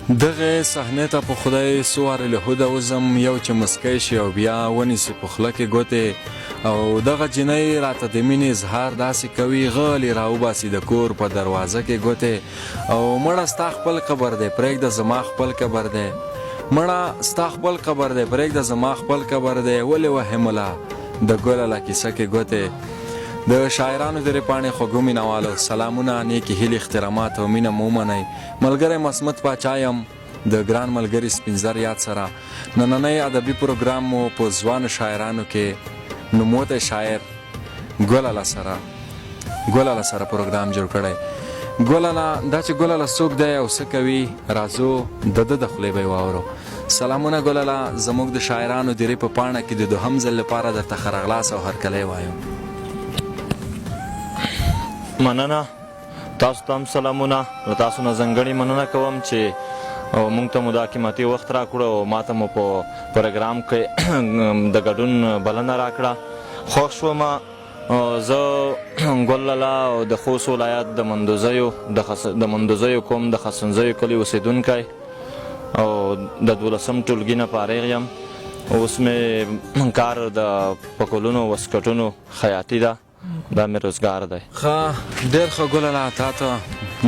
دغې صحنې ته په خدای څو وارې له هوده وځم، یو چې مسکی شي او بیا ونیسي په خوله کې ګوتې، او دغه جینۍ راته د مینې اظهار داسې کوي، غلې راوباسي د کور په دروازه کې ګوتې، او مړه ستا خپل قبر دی پرېږده زما خپل قبر دی، مړه ستا خپل قبر دی پرېږده زما خپل قبر دی، ولې وهې ملا د ګله له کیسه کې ګوتې. د شاعرانو درې پاڼې خوږو مینوالو سلامونه، نیکې هیلې، احترامات او مینه مو ومنئ. ملګری مسمت پاچا یم، د ګران ملګري سپینزر یاد سره نننی ادبي پروګرام مو په ځوانو شاعرانو کې نوموتی شاعر ګلاله سره ګلاله سره پروګرام جوړ کړی. ګلاله، دا چې ګلاله څوک دی او څه کوي، راځو د ده د خولې به یې واورو. سلامونه ګلاله، زموږ د شاعرانو دیرې په پاڼه کې د دوهم ځل لپاره درته ښه راغلاست او هرکلی وایو. مننه، تاسو ته هم سلامونه. له تاسو نه ځانګړې مننه کوم چې مونږ ته مو دا قیمتي وخت راکړو او ماته مو په پروګرام کې د ګډون بلنه راکړه. خوښ شوم. زه ګل لالا او د خوست ولایت د مندوزیو د مندوزیو کوم د خسنزیو کلي اوسېدونکی او د دولسم ټولګي نه فارغ یم. اوس مې کار د پکولونو وسکټونو خیاطي ده، دا مې روزګار دی. ښه، ډېر ښه ګلله، تا ته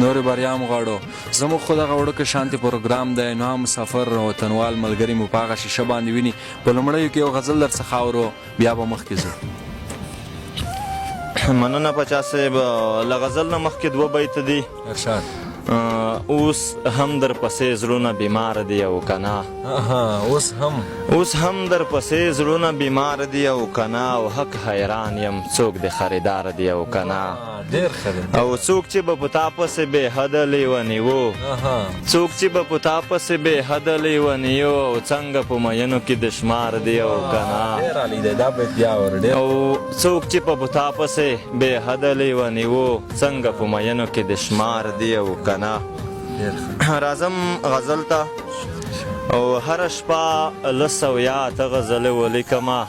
نورې بریا هم غواړو. زموږ خو دغه وړوکی شانتې پروګرام دی، نو هم مسافر وطنوال ملګري مو په هغه شیشه باندې ویني. په لومړیو کې یو غزل درڅخه اورو، بیا به مخکې ځو. مننه پاچا صاحب. له غزل نه مخکې دوه بیته دي. ارشاد. اوس هم در پسې زړونه بیمار دي او کنه؟ اوس هم، اوس هم در پسې زړونه بیمار دي او کنه؟ او حق حیران یم، څوک د خریدار دي او کنه؟ ډېر ښه دی. او څوک چې به په تا پسې بې حده لیوني وو، څوک چې به په تا پسې بې حده لیوني وو، او څنګه په میینو کې د شمار دي او کنه؟ ډېر عالي دی، دا بیت بیا اورو. ډېر او څوک چې په تا پسې بې حده لیوني وو، څنګه په میینو کې د شمار دی او کنه؟ راځم غزل ته. او هر شپه لس او یا اته غزلې ولیکمه،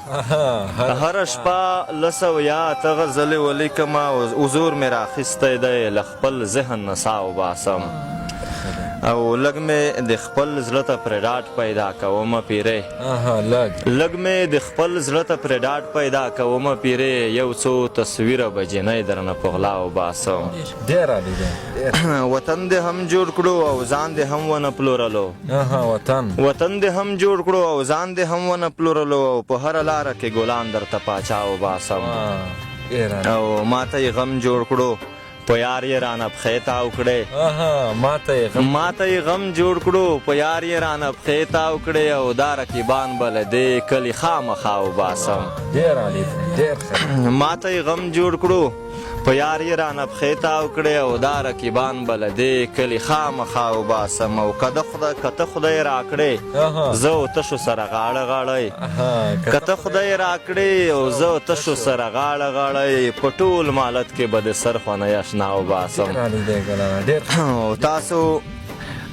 هر شپه لس او یا اته غزلې ولیکمه، او زور مې راخیستی دی له خپل ذهن نه سا وباسم، او لږ مې د خپل زړه ته پرې ډاډ پیدا کومه پیرې، لږ مې د خپل زړه ته پرې ډاډ پیدا کومه پیرې، یو څو تصویره به جینۍ درنه په غلا وباسم. ډېر عالي دی. وطن دې هم جوړ کړو او ځان دې هم ونه پلورلو، وطن، وطن دې هم جوړ کړو او ځان دې هم ونه پلورلو، او په هره لاره کې ګلان درته پاچا وباسم. او ماته یې غم جوړ کړو، په یار یې رانه پښې تاو کړې، ماته یې غم جوړ کړو، په یار یې رانه پښې تاو کړې، او دا رقیبان به له دې کلي خامخا وباسم. ډېر عالي دی، ډېر ښه. ماته یې غم جوړ کړو، په یار یې رانه پښې تاو کړې، او دا رقیبان به له دې کلي خامخا وباسم. او که خدای، که ته خدای راکړې زه او ته شو سره غاړه غاړی، که ته خدای راکړې او زه او ته شو سره غاړه غاړی، په ټول مالت کې به د سر خونۍ اشنا وباسم. او تاسو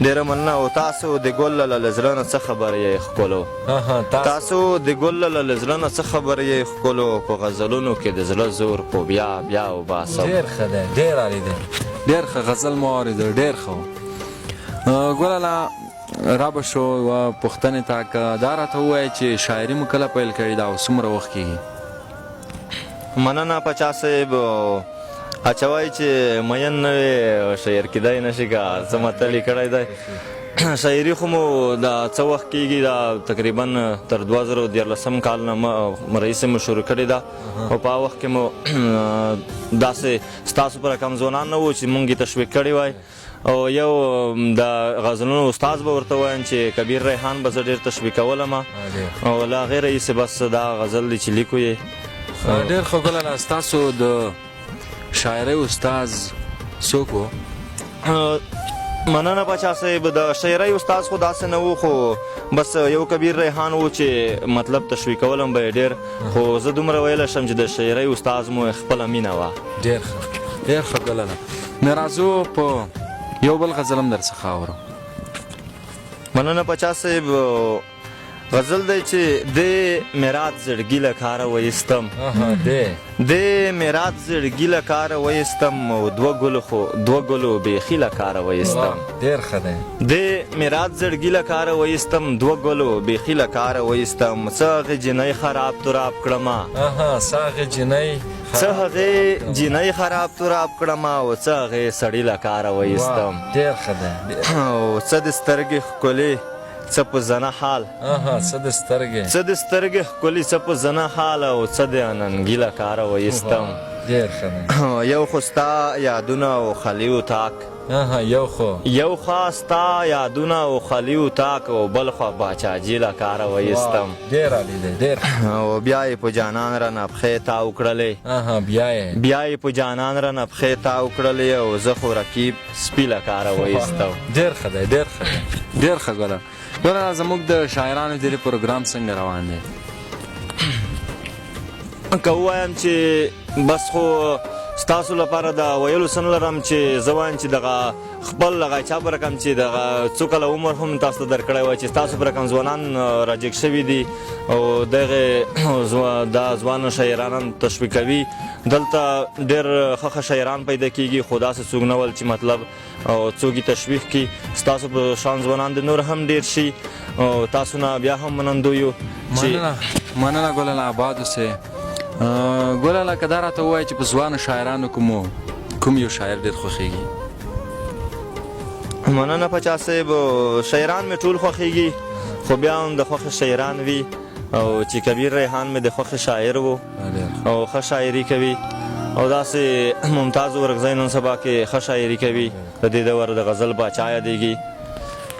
ډېره مننه. او تاسو د ګل له زړه نه څه خبر یې ښکلو، تاسو د ګل له زړه نه څه خبر یې ښکلو، په غزلونو کې د زړه زور په بیا بیا وباسم. ډېر ښه دی، ډېر عالي دی، ډېر ښه غزل مو واورېده، ډېر ښه. ګلاله، را به شو یوه پوښتنې ته، که دا راته ووایې چې شاعري مو کله پیل کړې ده او څومره وخت کېږي؟ مننه پاچا صاحب. اچوای چې مین نه وي شاعر کېدای نه شي، که څه متل یې کړی دی. شاعري خو مو دا څه وخت کېږي، دا تقریبا تر 2013 کال نه رئیس مو شروع کړې ده. او په هغه وخت کې مو داسې ستاسو پر رقم ځوانان نه وو چې مونږ یې تشویق کړي وای، او یو د غزلونو استاد به ورته وایم چې کبیر ریحان به زه ډېر تشویقولم، او له هغې راهیسې بس دا غزل دی چې لیکو یې. ډېر ښه ګلاله، ستاسو د شاعرۍ استاد څوک و؟ مننه پاچا صاحب. د شاعرۍ استاد خو داسې نه و، خو بس یو کبیر ریحان و چې مطلب تشویقولم به یې ډېر، خو زه دومره ویلی شم چې د شاعرۍ استاد مو خپله مینه وه. ډېر ښه، ډېر ښه ګلنه. نو راځو په یو بل غزل هم درڅخه اورو. مننه پاچا صاحب. غزل دی چې د میرات زړګي له کاره وایستم. د میرات زړګي له کاره وایستم او دوه ګلو خو دوه ګلو بیخي له کاره وایستم. ډېر ښه دی. د میرات زړګي له کاره وایستم، دوه ګلو بیخي له کاره وایستم. څه هغې جینۍ خراب تراب کړمه، څه هغې جینۍ، څه هغې جینۍ خراب تراب کړمه او څه هغې سړي له کاره وایستم. ډېر ښه دی. او څه د سترګې ښکلې، څه په زنه حال، څه د سترګې، څه د سترګې ښکلې، څه په زنه حال او څه د اننګي له کاره وایستم. ډېر ښه دی. یو خو ستا یادونه او خالي اتاق، یو خو، یو خوا ستا یادونه او خالي اتاق او بل خوا باچاجي له کاره وایستم. ډېر عالي دی، ډېر. او بیا یې په جانان رانه پښې تاو کړلې، بیا یې، بیا یې په جانان رانه پښې تاو کړلې او زه خو رقیب سپي له کاره وایستم. ډېر ښه دی، ډېر ښه دی، ډېر ښه. ګوره ګوره، زموږ د شاعرانو دې پروګرام څنګه روان دی؟ که ووایم چې بس خو ستاسو لپاره د ویلو څه نه لرم، چې زه وایم چې دغه خپل هغه چا په رقم چې دغه څو کاله عمر هم تاسو ته درکړی وای، چې ستاسو په رقم ځوانان راجګ شوي دي او دغه دا ځوان شاعران تشویقوي. دلته ډېر ښه ښه شاعران پیدا کیږي، خو داسې څوک نه ول چې مطلب او څوک یې تشویق کړي. ستاسو په شان ځوانان د نور هم ډېر شي او تاسو نه بیا هم منندوی یو. مننه، مننه ګلاله، اباد اوسې. ګلاله، که دا راته ووایې چې په ځوانو شاعرانو کومو کوم یو شاعر ډېر خوښېږي؟ مننه پاچا صاحب، شاعران مې ټول خوښېږي، خو بیا هم د خوښې شاعران وي او چې کبیر ریحان مې د خوښې شاعر و او ښه شاعري کوي، او داسې ممتاز ورکزی نن سبا کې ښه شاعري کوي، د دې دور د غزل باچا یادېږي.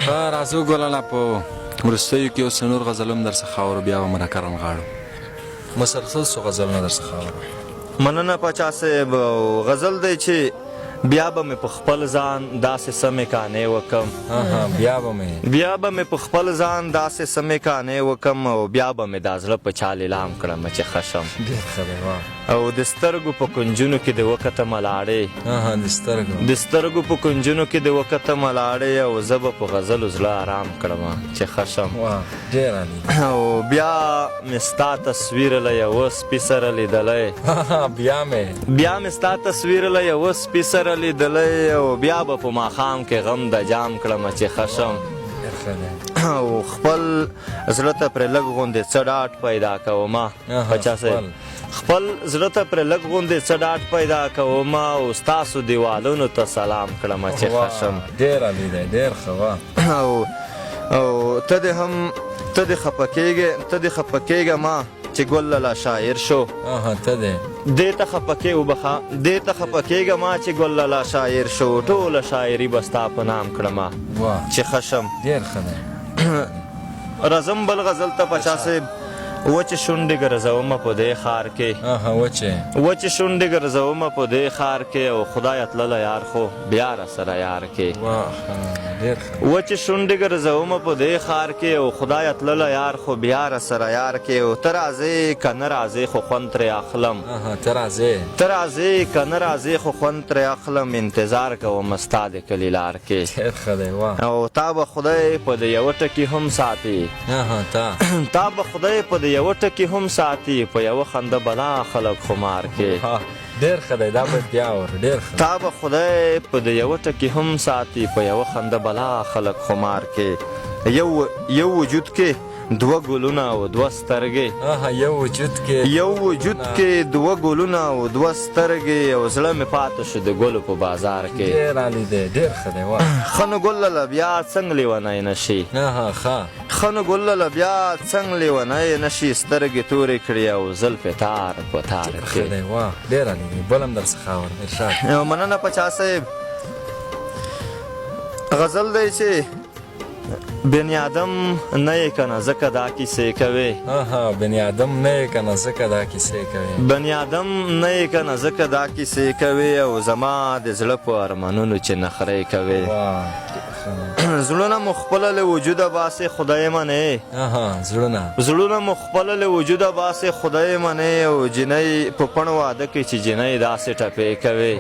ښه، راځو ګلاله، په وروستیو کې اوس نور غزل هم درڅخه اورو، بیا به مرکه رانغاړو. مسلسل څو غزلونه درڅخه اورو. مننه پاچا صاحب. غزل دی چې بیا به مې په خپل ځان داسې سمې کانې وکم، بیا به مې، بیا به مې په خپل ځان داسې سمې کانې وکم او بیا به مې دا زړه په چا لیلام کړم چې ښه شم. ډېر ښه دی، واه. او د سترګو په کنجونو کې د وکته ملاړې، د سترګو، د سترګو په کنجونو کې د وکته ملاړې او زه به په غزلو زړه آرام کړم چې ښه شم. واه، ډېر عالي. او بیا مې ستا تصویر له یوه سپي سره لیدلی، بیا مې، بیا مې ستا تصویر له یوه سپي سره لیدلی او بیا به په ماښام کې غم د جام کړم چې ښه شم. او خپل زړه ته پرې لږ غوندې څه ډاډ پیدا کومه پاچا صاحب، خپل زړه ته پرې لږ غوندې څه ډاډ پیدا کومه او ستاسو دیوالونو ته سلام کړم چې ښه شم. ډېر عالي دی، ډېر ښه، واه. او او ته دې هم، ته دې خفه کېږې، ته دې خفه کېږه ما چې ګل لالا شاعر شو. ته دې، دې ته خفه کې وبخښه، دې ته خفه کېږه ما چې ګل لالا شاعر شو، ټوله شاعري به ستا په نام کړمه چې ښه شم. ډېر ښه دی. راځم بل غزل ته پاچا صاحب. وچې شونډې ګرځومه په دې ښار کې، وچې، وچې شونډې ګرځومه په دې ښار کې او خدایه تللی یار خو بیا را سره یار کې. وچې شونډې ګرځومه په دې ښار کې او خدایه تللی یار خو بیا را سره یار کې. او ته راځې که نه راځې خو خوند ترې اخلم، ته راځې، ته راځې که نه راځې خو خوند ترې اخلم، انتظار کوم ستا د کلي لار کې. ډېر ښه دی، واه. او تا به خدای په د یوه ټکي هم ساتي، تا، تا به خدای په د یوه ټکي هم ساتي، په یوه خنده بلا خلک خمار کې. ډېر ښه دی، دا باید بیا اورو. ډېر ښه. تا به خدای په د یوه ټکي هم ساتي، په یوه خنده بلا خلک خمار کې. یو یو وجود کې دوه ګلونه او دوه سترګې، یو وجود کې، یو وجود کې دوه ګلونه او دوه سترګې او زړه مې پاتې شو د ګلو په بازار کې. ډېر عالي دی، ډېر ښه دی، واه. ښه نو ګل لالا بیا څنګه لیونی نه شي، ښه، ښه نو ګل لالا بیا څنګه لیونی نه شي، سترګې تورې کړې او زلفې تار په تار کې. ښه دی، واه، ډېر عالي دی. بل هم درڅخه اورم، ارشاد. مننه پاچا صاحب. غزل دی چې بني آدم نه یې که نه ځکه دا کیسې کوې، بني آدم نه یې که نه ځکه دا کیسې کوې، بني آدم نه یې که نه ځکه دا کیسې کوې او زما د زړه په ارمانونو چې نخرې کوې. زړونه مو خپله له وجوده باسې خدای منې، زړونه، زړونه مو خپله له وجوده باسې خدای منې او جینۍ په پڼ واده کې چې جینۍ داسې ټپې کوې.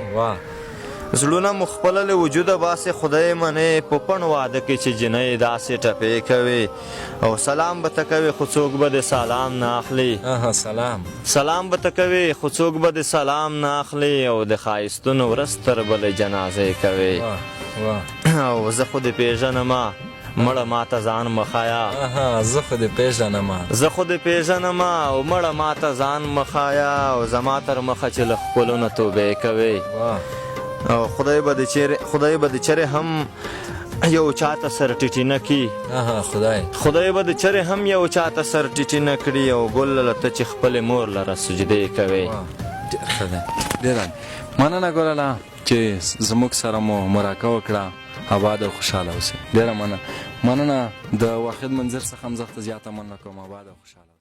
زړونه مو خپله له وجوده باسي خدای منې په پڼ واده کې چې جینۍ داسې ټپې کوي او سلام به ته کوې خو څوک به د سلام نه اخلي. سلام. سلام به ته کوې خو څوک به د سلام نه اخلي او د ښایستونو ورځ تر بلې جنازې کوي. او زه خو دې پېژنم مړه ماته ځان مه ښایه. زه خو دې پېژنم. زه خو دې پېژنم او مړه ماته ځان مه ښایه او زما تر مخه چې له ښکلو نه توبې کوې. او خدای به دې چېرې خدای به دې چېرې هم یو چاته سر ټیټی نه کړي. خدای خدای به دې چېرې هم یو چاته سر ټیټی نه کړي او ګل له ته چې خپلې مور لره سجدې کوې. ډېر ښه دی، ډېر عالي. مننه ګلاله چې زموږ سره مو مرکه وکړه. آباد او خوشحاله اوسئ. ډېره مننه. مننه د واحد منظر څخه هم زښته زیاته مننه کوم. آباد او خوشحاله اوسئ.